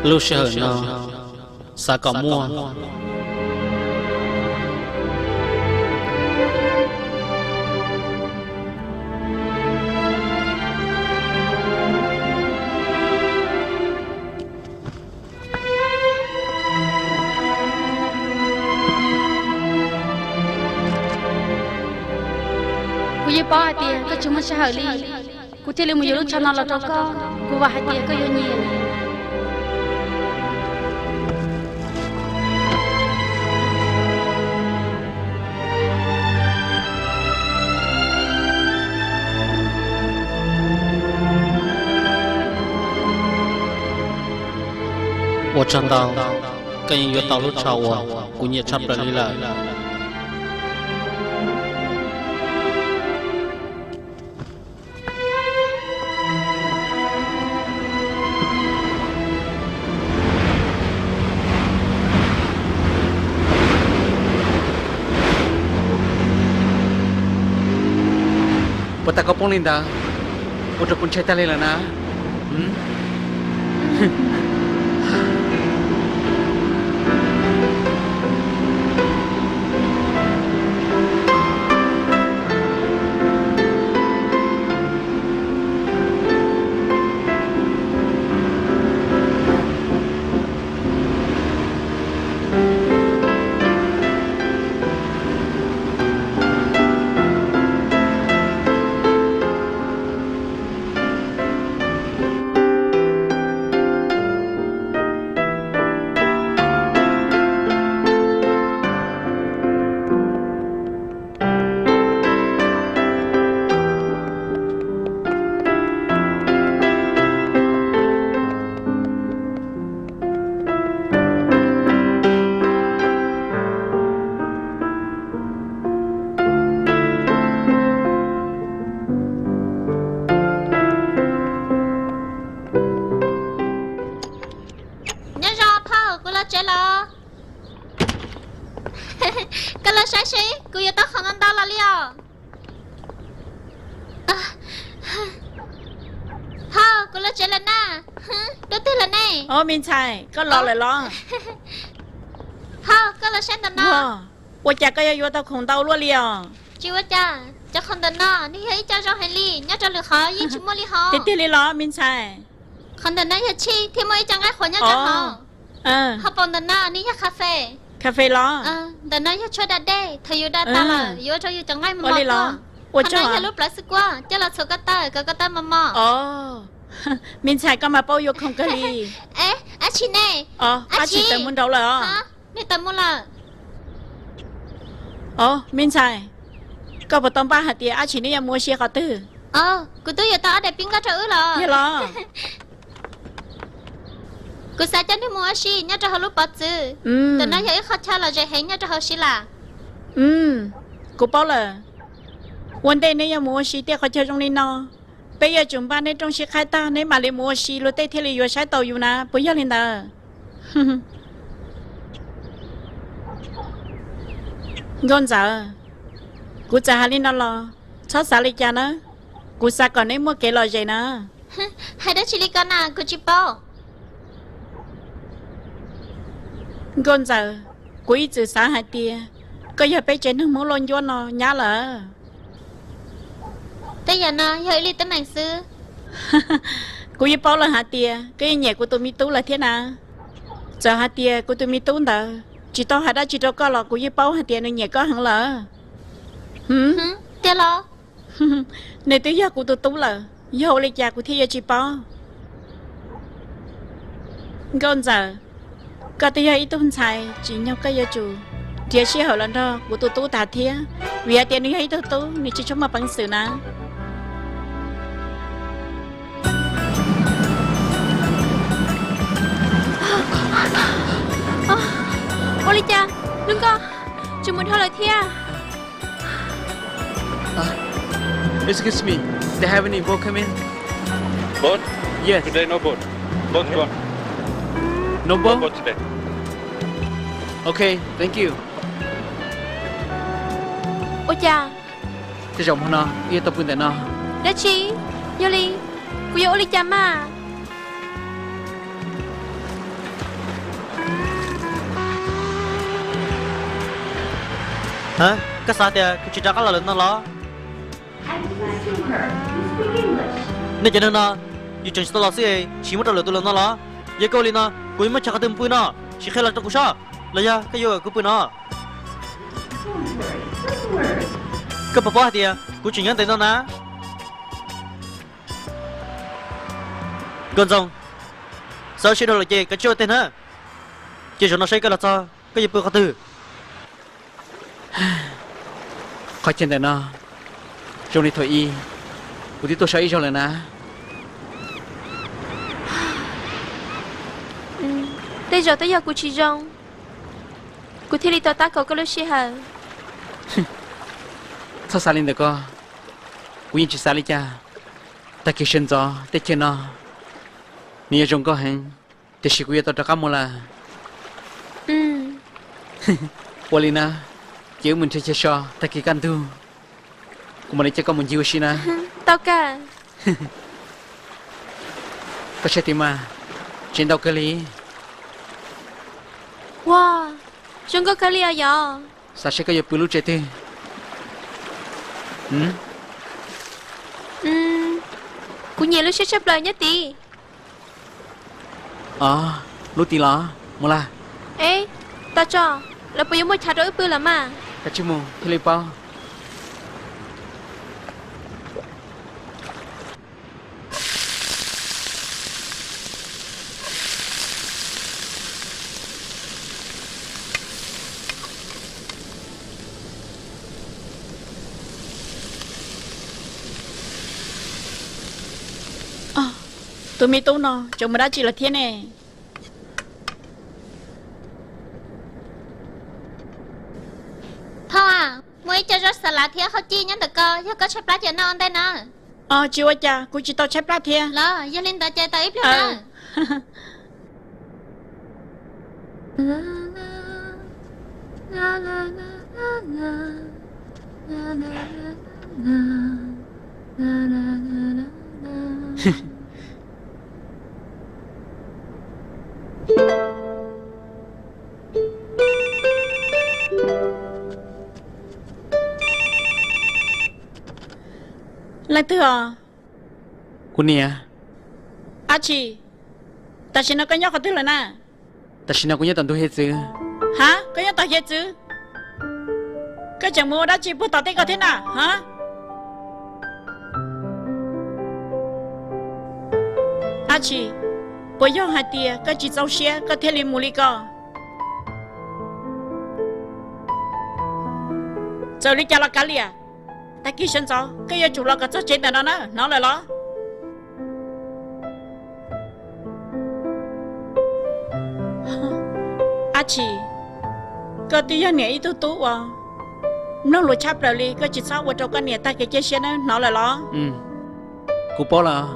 Lub sij hawm no xav kom muaj. Kuv yeej paub hais tias koj tsis muaj sij hawm li, kuv thiaj li mus yuav lub tsho no los rau koj. Kuv vam hais tias koj yuav nyiam. Ua tsaug ntau, koj yeej yuav tau lub tsho uas kuv nyiam tshaj plaws li lawm. Puas tas koj poob li ntawd, ua rau kuv ntshai tag li lawm na. Nyob zoo phauj, kuv los tsev los. Koj los saib seb kuv yuav tau qhov ntau ntau los li os. Phauj, kuv los tsev lawm na. Dua twg lawm ne? Os, me ntxhais, koj los lawm los? Phauj, koj los saib ntawm no. Ua cas koj yuav yuav tau khoom ntau luaj li os? Tsis ua cas, cov khoom ntawm no nws yog ib co zoo heev li, nyob rau lwm qhov yeej tsis muaj li hos. Tiag tiag li los me ntxhais? Qhov ntawm no yog chij thiab muaj ib co nqaij qhuav nyob rau hauv. Hauv paus ntawm no nws yog kha fes. Kha fes los? Ntawm no yog tshuaj da dej, thaum yus da tas lawm yuav ua rau yus cov nqaij mos mos tuaj. Qhov no yog lub plawv xwb kuaj, coj los txhuam ko taw kom ko taw mos mos. Os, me ntxhais koj mas paub yuav khoom kawg li. Ab tsi ne? Ab tsi tawm mus nraud lawm os. Nws tawm mus lawm. Os, me ntxhais, koj puas tau npaj hais tias ab tsi neb yuav mus ua si qhov twg? Os, kuv twb yuav tau ob daim pib nkoj rau wb los. Yog los? Kuv xav coj nws mus ua si nyob rau hauv lub pov txwv. Ntawm no yog ib qho chaw lom zem heev nyob rau hauv Sib Lam. Kuv paub lawm. Ua ntej neb yuav mus ua si tej qhov chaw zoo li no, peb yuav tsum npaj neb rooj sib qhaib tag neb mam li mus ua si luag tej thiaj li yuav saib taus yus na, puas yog li ntawd? Nkauj Ntxawm, kuv txawm hais li no los txhob xav li cas na, kuv xav kom neb muaj kev lom zem na. Hais dab tsi li ko na, kuv tsis paub. Nkauj Ntxawm, kuv ib txwm xav hais tias koj yog peb tsev neeg Hmoob Lauj Ncuab no nyab lawm. Tej yam no yog ib li teeb meem xwb. Kuv yeej paub lawm hais tias koj yeej nyiam kuv tus me tub lawm thiab na. Txawm hais tias kuv tus me tub ntawd tsis tau hais dab tsi rau koj los kuv yeej paub hais tias nws nyiam koj heev lawm. Tiag los? Nws twb yog kuv tus tub lawm, yog ua li cas kuv thiaj yuav tsis paub? Nkauj Ntxawm, koj twb yog ib tug ntxhais tsim nyog koj yuav tsum nrhiav sij hawm los nrog kuv tus tub tas thiab, vim hais tias nws yog ib tug tub nws tsis tshua muaj peev xwm na. Ua li cas, hlub nkauj, tsis mus dhau lawm thiab? Excuse me, they have any boat come in? Boat? Yes. Today no boat. Boat gone. No boat? No boat today. Okay, thank you. Ua cas? Tej zaum hmo no wb yuav tau pw ntawm no. Dab tsi? Yog li, kuv yuav ua li cas mas? Koj xav tias kuv tsis rov qab los lawm no los? Nej cov neeg no, yus tseem tsis tau los xwb es tsis muab rau lwm tus los no los? Yog koj ua li no, kuv yuav muab chaw qhov twg mus pw no? Sim qhia los rau kuv saib, los yog koj yuav kom kuv pw no? Koj puas paub hais tias kuv tseem nyob ntev no na? Nkauj Ntxoo, xav sib dhau lawm ces kav tsij ua teg na. Ces zaum no saib koj los txog koj yuav pw qhov twg. Qhov chaw ntawm no zoo li thaum ub kuv twb tuaj so ib zaug lawm na. Tej zaum twb yog kuv tsis zoo, kuv thiaj li tau tab kaum koj lub sij hawm. Txhob xav li ntawm ko, kuv yeej tsis xav li cas. Tag kis sawv ntxov teb chaws no nws yuav zoo nkauj heev, tiam sis kuv yuav tau rov qab mus lawm. Ua li na, ces wb mus nrhiav chaw so, tag kis kaj ntug kuv mam li coj koj mus ncig ua si na. Koj saib tid mas, tsev ntau kawg li. Ua, zoo nkauj kawg li os yog. Xav seb koj yuav pw lub tsev twg. Kuv nyiam lub siab tshaj plaws nyob tid. Lub tid los mus lawm. Eb, tag tso, lawv puas yuav muaj chav rau wb pw lawm mas? Kav tsij mus thiaj li paub. Tus me tub no tseem mus dab tsi lawm thiab ne? Thoj, muaj ib co zaub xav lav thiab hauv cij nyob ntawm ko, yog koj tshaib plab ces noj ua ntej na. Tsis ua cas, kuv tsis tau tshaib plab thiab. Los yog li ntawd ces tos ib pliag na. Leej twg os? Kuv niam. Ab tsi, tam sim no koj nyob qhov twg lawm na? Tam sim no kuv nyob tom ntug hiav txwv. Ha, koj nyob tom hiav txwv? Koj tseem mus ua dab tsi puag tom tej ko thiab na ha? Ab tsi, puas yog hais tias koj tsis txaus siab koj thiaj li mus li ko? Txawm li cas los kav liam, tag kis sawv ntxov koj yuav tsum los kom txog tsev ntawm no na, hnov lawm los? Ab tsi, koj twb yog niam ib tug tub uas mloog lus tshaj plaws li, koj tsis txhob ua rau koj niam tag kev cia siab nawb, hnov lawm los? Kuv paub lawm.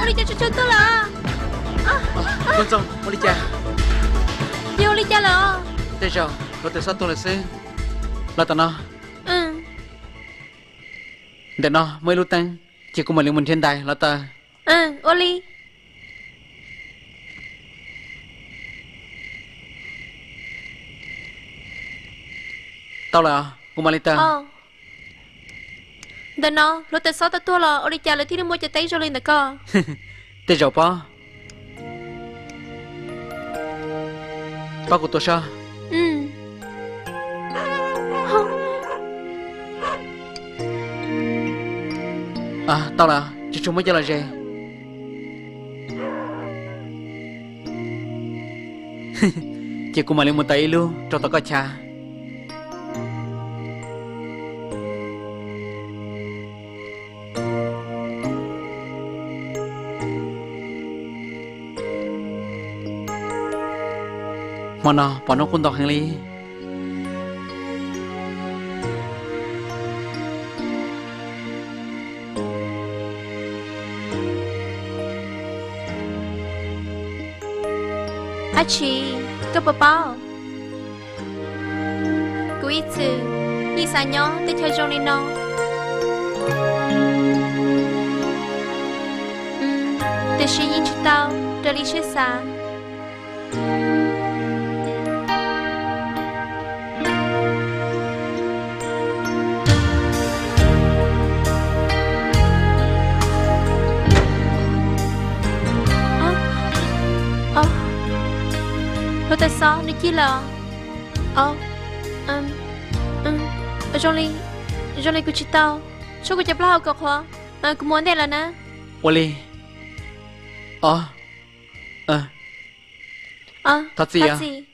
Ua li cas tsuas tsoo tuaj lawm? Nkauj Ntxoo, ua li cas? Yog ua li cas lawm? Tej zaum hluav taws xob tuag lawm xwb. Los tom no. Ntawm no muaj ib lub teeb, ces kuv mam li mus nrhiav ntais los taws. Ua li. Tau lawm, kuv mam li taws. Ntawm no hluav taws xob tau tuag los ua li cas lawv thiaj li muaj cov teeb zoo li ntawm ko? Tej zaum pob. Pab kuv tuav saib. Tau lawm, tsuas tshuav muab coj los ze. Ces kuv mam li mus taws ib lub rau tom koj chav. Hmo no pom hnub qub ntau heev li. Ab tsi, koj puas paub? Kuv ib txwm yeej xav nyob teb chaws zoo li no, tiam sis yeej tsis tau raws li siab xav. Hluav taws xob nws cig lawm. Zoo li, zoo li kuv tsis tau tshuab kuv cov plaub hau kom qhuav, kuv mus ua ntej lawm na. Ua li. Thov txim.